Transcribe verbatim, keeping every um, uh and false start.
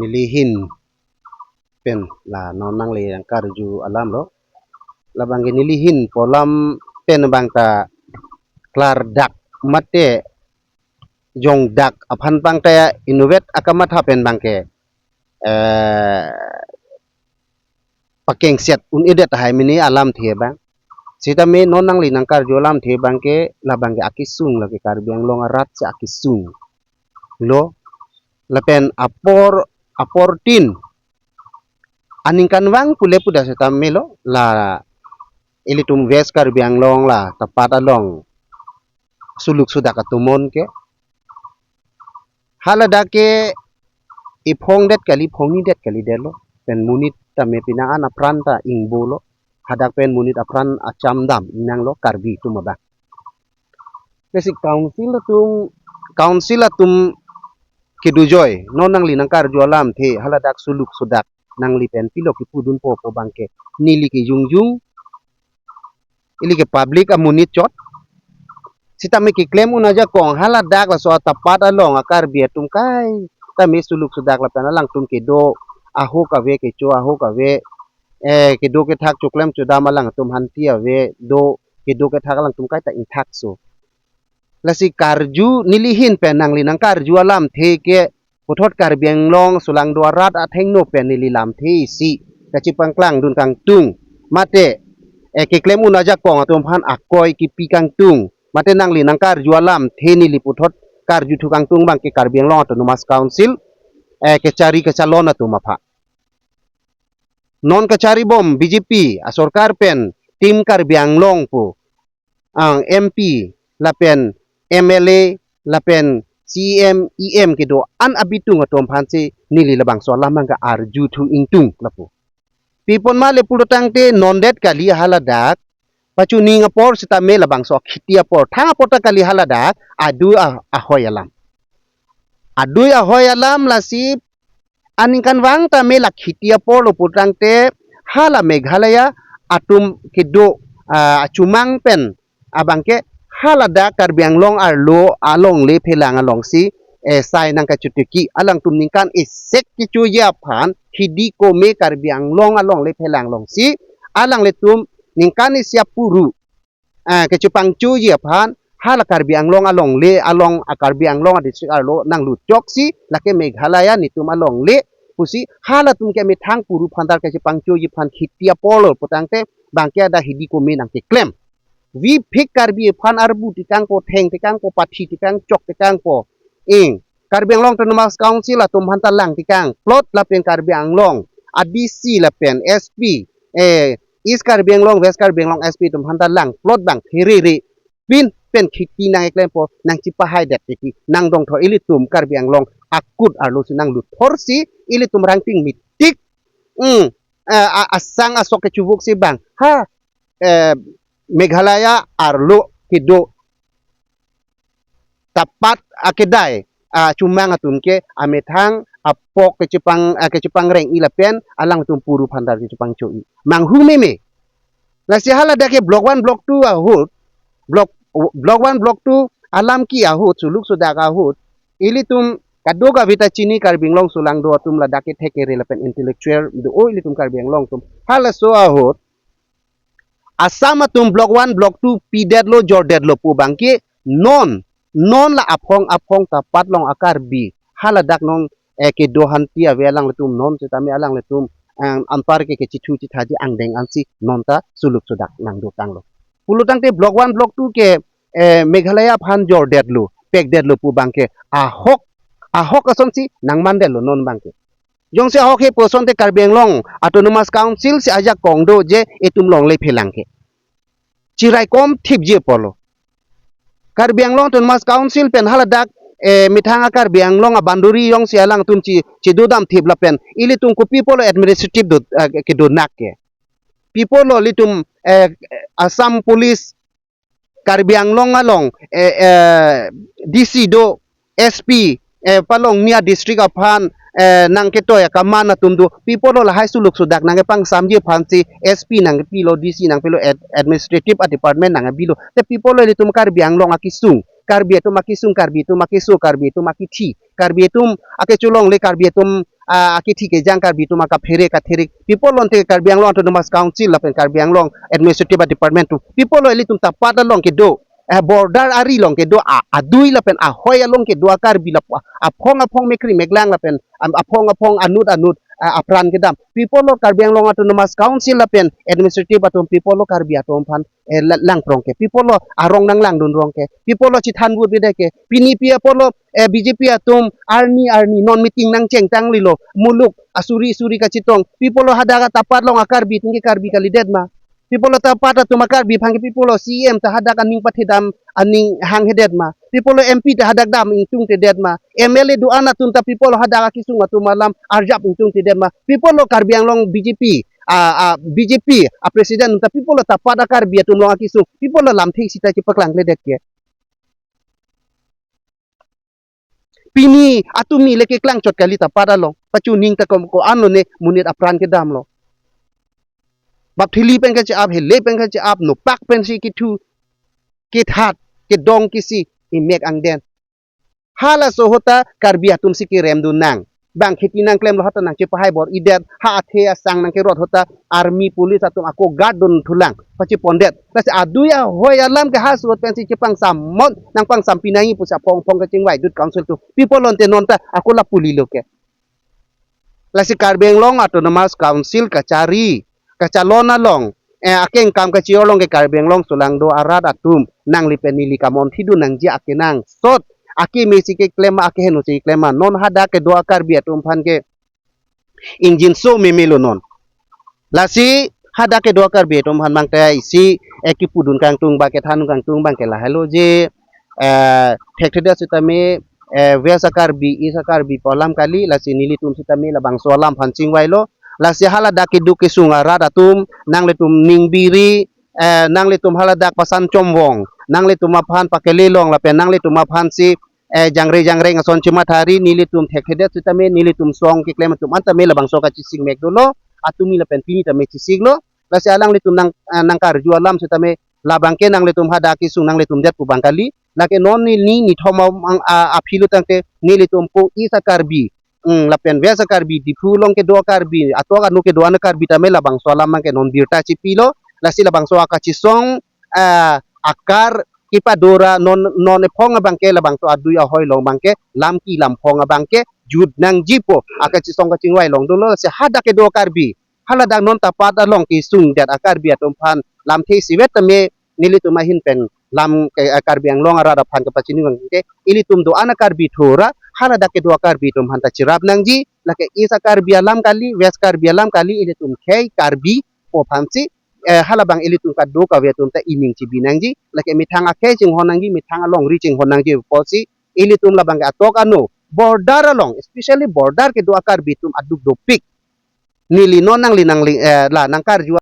Nelihin pen la non nangli nangkarju alam lo. Labang ke nelihin pu alam pen bang ta klardak mate jongdak aphan bang ta inutvet akamatha pen bang ke, eh, pakengset un-edet tahai mini alamthe bang. Sitame non nangli nangkarju alamthe bang ke labang ke akesung lake Karbi Anglong arat si akesung lo. Lapen apor, apor tin aningkanvang pule puda sitame lo la ilitum West Karbi Anglong la tapat along suluk sudak atumon ke haladak ke iphongdet kali, phongnidet kali detlo. Pen monit tame penang an apran ta ingbo lo. Hadak pen monit apran acham dam ingnang lo Karbi atum abang. Lasi council atum, council atum kedojoi non nangli nangkarju alamthe haladak suluk sudak nangli pen pilo kipudunpo pu bang ke neli ke jungjung, ili ke public amonit chot. Sitame keklem un ajakong haladak laso atapat along a-Karbi atum kai tame suluk sudak lapen alangtum kedo ahok ave, kecho ahok ave, eh, kedo kethak choklem chodam alangtum hanti ave, do kedo kethak alangtum kai ta ingthakso. Lasi karju nelihin pen nangli nangkarju alamthe ke puthot Karbi Anglong sulangdo arat athengno pen neli lamthe isi kachepangklangdun kangtung mate, eh, keklem un ajakong atum aphan akoi kipi kangtung mate nangli nangkarju alamthe neli puthot karjuthu kangtung bang ke Karbi Anglong Autonomous Council, eh, kachari kachalon atum aphan. Non kacharibom B J P asorkar pen Team Karbi Anglong pu ang M P lapen M L A lapen C E M, E M kedo-an abitung atum aphan si neli labangso alam bang ke arjuthu ingtung lapu. Pi apot ma le pulo tangte nondet kali haladak pachuning apor sitame labangso khiti apor, thang apor ta kali haladak adui a-, ahoi alam. Adui ahoi alam lasi aningkanvang tame la khiti apor lo pu tangte hala Meghalaya atum kedo, ah, achumang pen abang ke haladak Karbi Anglong arlo alongle phelang alongsi, eh, sai nangkachotiki alangtum ningkan isek kechoji aphan hidi kome Karbi Anglong alongle phelang alongsi alanglitum ningkan isi apuru, ah, kechepangchoji aphan hala Karbi Anglong alongle along a-Karbi Anglong a-district arlo nanglut choksi lake Meghalaya netum alongle pusi halatum ke methang puru phantar kechepangchoji aphan khiti apor lo pu tangte bang ke ada hidi kome nangkeklem. Viphik Karbi aphan arbu tikangpo, theng tikangpo, pathi tikang, chok tikangpo. Ing Karbi Anglong Autonomous Council atum aphan ta lang tikang plot lapen Karbi Anglong a-D C lapen S P, eh, East Karbi Anglong, West Karbi Anglong S P atum aphan ta lang plot bang pherere pin pen khiti nangkeklempo, nangchipahaidet tiki nangdongthu ilitum Karbi Anglong akut arlo si nangluthor si ilitum rangting mitik, mm, eh, a-, asang asok kechuvuksi bang ha, eh, Meghalaya arlo kedo tapat akedai, ah, chumang atum ke amethang apok kechepang, ah, kechepangreng-i lapen alangtum puru phantar kechepangcho-i manghu meme. Lasi haladak ke block one, block two ahut, block, block one, block two alam ke ahut, suluk sudak ahut, ilitum kadokave ta chini Karbi Anglong sulangdo atum ladak ke thekere lapen intellectual do-o ilitum Karbi Anglong atum. Halaso ahut Assam atum block one, block two pidetlo, jordetlo pu bang ke non, non la aphong aphong tapat along a-Karbi haladak non, eh, kedo hanti ave alanglitum non sitame alanglitum, eh, anpar ke kechithu chithaji angdeng ansi non ta suluk sudak nangdotanglo. Pulo tangte block one, block two ke, eh, Meghalaya aphan jordetlo, pekdetlo pu bang ke ahok, ahok asonsi nangmandetlo non bang ke. Jongsi ahok he pu asonte Karbi Anglong Autonomous Council si ajakong do je itum longle phelang ke. Chiraikom thipji apotlo. Karbi Anglong Autonomous Council pen haladak, eh, methang a-Karbi Anglong a-boundary jongsi alangtum chi, chidodam thip lapen ilitum kopi apotlo administrative do, eh, kedonak ke. Pi apotlo ilitum, eh, Assam Police Karbi Anglong along, eh, eh, D C do, S P, eh, palongni a-district aphan, eh, nangketoi a-command atum do, pi apotlo lahai suluk sudak nangkepangsamji aphansi S P nangkepilo, D C nangpilo, ad-, administrative a-department nangkepilo. Te pi apotlo ilitum Karbi Anglong akesung Karbi atum akesung, Karbi atum akeso, Karbi atum akethi, Karbi atum akecholongle, Karbi atum, ah, akethi kejang, Karbi atum akaphere katherek. Pi apot lo ante Karbi Anglong Autonomous Council lapen Karbi Anglong Administrative Department atum? Pi apot lo ilitum tapat along kedo, eh, border ari along kedo, a, adui lapen ahoi along kedo a-Karbi lapu, a, aphong aphong mekri meklang lapen, am, aphong aphong anut anut, a, apran kedam? Pi apot lo Karbi Anglong Autonomous Council lapen administrative atum, pi apot lo Karbi atum aphan, eh, la-, langprong ke? Pi apot lo arong nanglangdun rong ke? Pi apot lo chethan vut bede ke? Pini pi apot lo, eh, B J P atum arni arni non meeting nangcheng tanglilo, muluk asuri suri kachetong? Pi apot lo hadak tapat along a-Karbi atum ke Karbi kalidet ma? Pi apot lo tapat atum a-Karbi aphan ke pi apot lo C E M ta hadak aning pathedam aning hanghedet ma? Pi apot lo M P ta hadak dam ingtungtedet ma? M L A do-an atum ta pi apot lo hadak akesung atum alam arjap ingtungtedet ma? Pi apot lo Karbi Anglong B J P, ah, ah, B J P a-president ta pi apot lo tapat a-Karbi atum along akesung pi apot lo lamthe sita chepaklangledet ke? Pini atum ni le keklang chot kali tapat along. Pachuning ta kom ko-an lone, monit apran kedam lo. Bap thili pen kache-ap, hele pen kache-ap, nopak pensi kethu, kethat, kedong kisi, imek angden. Halaso ahut ta Karbi atum si keremdun nang. Bang kheti nangklemlo ahut ta nangchepahai bor-idet, ha athe asang nangkerot ahut ta army police atum ako guard dunthulang, pachepondet. Lasi adui ahoi alam ke halaso ahut pensi chepangsamnon, nangpangsampi nangji pusi aphong aphong kachingvaidut council atum. Pi apot lo ante non ta ako lapu lilo ke? Lasi Karbi Anglong Autonomous Council kachari, kachalon along, eh, akengkam kachi-o along ke Karbi Anglong solangdo arat atum nangli pen neli kamonthidun nangji akenangsot. Akeme si keklem ma, akeheno si keklem ma? Non hadak kedo a-Karbi atum aphan ke ingjinso memelo non. Lasi hadak kedo a-Karbi atum aphan abang ta isi, eh, kipudun kangtung abang, kethandun kangtung abang ke lahai lo je, eh, thekthedet sitame, eh, West a-Karbi, East a-Karbi pu alam kali. Lasi nelitum sitame labangso alam aphan chingvailo. Lasi haladak kedo kesung arat atum, nanglitum ningbiri, eh, nanglitum haladak pasan chomvong, nanglitum aphan pakele long lapen nanglitum aphan si, eh, jangre jangreng ason chemathari, nelitum thekthedet sitame, nelitum song keklem atum an tame labangso kachisingmek dolo, atumi lapen pini tame chisiklo. Lasi alanglitum nang, eh, nangkarju alam sitame, labang ke nanglitum hadak kesung nanglitum det pu abang kali. Lake non ni, ni, nithom a-, ang, a, aphi lo tangte nelitum pu East a-Karbi, mm, lapen West a-Karbi, Diphu along kedo a-Karbi, atok anu kedo an a-Karbi tame labangso alam abang ke non birta chipilo. Lasi labangso akachisong, ah, akar kepadora non, non ephong abang ke labangso adui ahoi along abang ke lam kelam phong abang ke jut nangji pu akachisong kachingvai long dolo. Lasi hadak kedo a-Karbi, haladak non tapat along kesungdet a-Karbi atum aphan lamthe isivet tame nelitum ahin pen lam ke, eh, Karbi Anglong arat aphan kepachini abang ke, ilitum do-an a-Karbi thura, haladak kedo a-Karbi atum aphan ta cherap nangji. Lake East a-Karbi alam kali, West Karbi alam kali, ilitum khei Karbi pu aphansi, eh, halabang ilitum kadokave atum ta ining chibi nangji. Lake methang akhei chinghon nangji, methang alongri chinghon nangji pusi, ilitum labang ke atok anu border along, especially border kedo a-Karbi atum aduk dopik. Neli non nangli nangli, eh, la nangkarju